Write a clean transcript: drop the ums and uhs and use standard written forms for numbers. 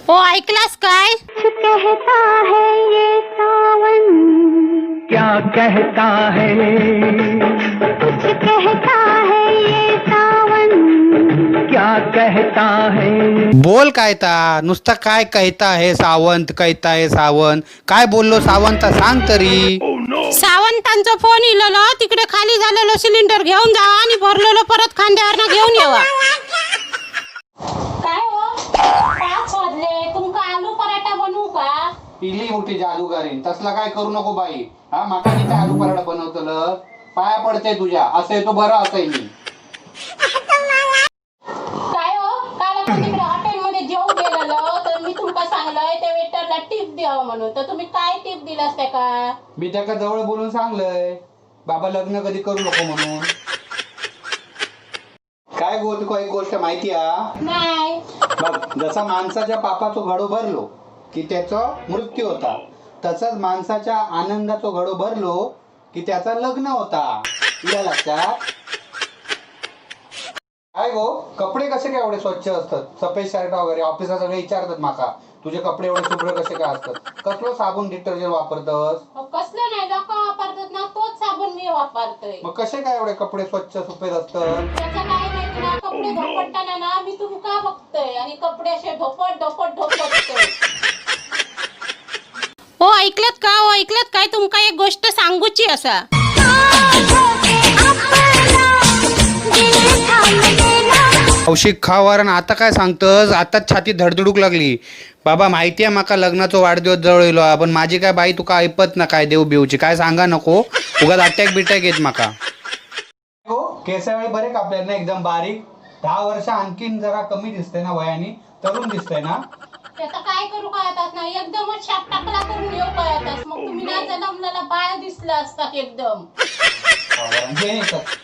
हो ऐकलास काय? कहता है ये सावन, क्या कहता है, कुछ कहता है ये सावन। क्या कहता है। बोल काय ता नुसता काय कहता है सावंत, कहता है सावंत. काय बोललो सावंत सांग तरी. सावंतांचा फोन इलेलो, तिकडे खाली झालेलो सिलेंडर घेऊन जा आणि भरलेलो परत खांद्यावर घेऊन येवा. काय हो, 5 वाजले, तुमका आलू पराठा बनवू का? इली मोठी जादूगारीन, तसला काय करू नको बाई. हा माका तिथे आलू पराठा बनवतलं, पाया पडते तुझ्या. असं तो बरं असं मी. काय हो, काल आपण तिकडे हॉटेलमध्ये जेवू गेलेलो तर मी तुमका सांगलंय त्या वेटरला टिप द्यावं म्हणून, तर तुम्ही काय टिप दिलास त्या का? मी त्याका जवळ बोलून सांगलंय, बाबा लग्न कधी करू नको म्हणून. काय गो, तुका एक गोष्ट माहिती हा? नाही. बघ, जसा माणसाच्या पापाचो घडो भरलो की त्याचा मृत्यू होता, तसंच माणसाच्या आनंदाचो घडो भरलो की त्याचा लग्न होता. तुला लक्षात काय गो, कपडे कसे काय एवढे स्वच्छ असतात? सफेद शर्ट वगैरे ऑफिसला सगळे विचारतात माका, तुझे कपडे एवढे शुभ्र कसे काय असतात, कसलो साबण डिटर्जंट वापरतस? अहो, कसलं नाही, लोक वापरतात ना तोच साबण मी वापरतोय. मग कसे काय एवढे कपडे स्वच्छ सफेद असतात? त्याचं काय माहिती ना, कपडे धोपटताना ना मी तुमका बघतोय आणि कपडे असे धोपट धोपट धोपटतोय. हो ऐकलत का? हो ऐकलत काय? तुमका एक गोष्ट सांगूची असा. औषध खावर आणि आता काय सांगतस? आताच छाती धडधडूक लागली. बाबा माहिती आहे माका लग्नाचा वाढदिवस जवळ येलो, पण माझी काय बाई तुका ऐपत ना काय देव बिवची काय सांगा नको, उगाच अटॅक बिटॅक येत माका. हो केसावेळी बरे कापले ना एकदम बारीक, 10 वर्ष आणखीन जरा कमी दिसते ना वयाने, तरुण दिसते ना. त्याचा काय करू कळतच नाही, एकदमच शाप टाकला करून येऊ कळतच. मग तुम्ही ना जन्मलेला बाळ दिसला असता एकदम. घे एकच.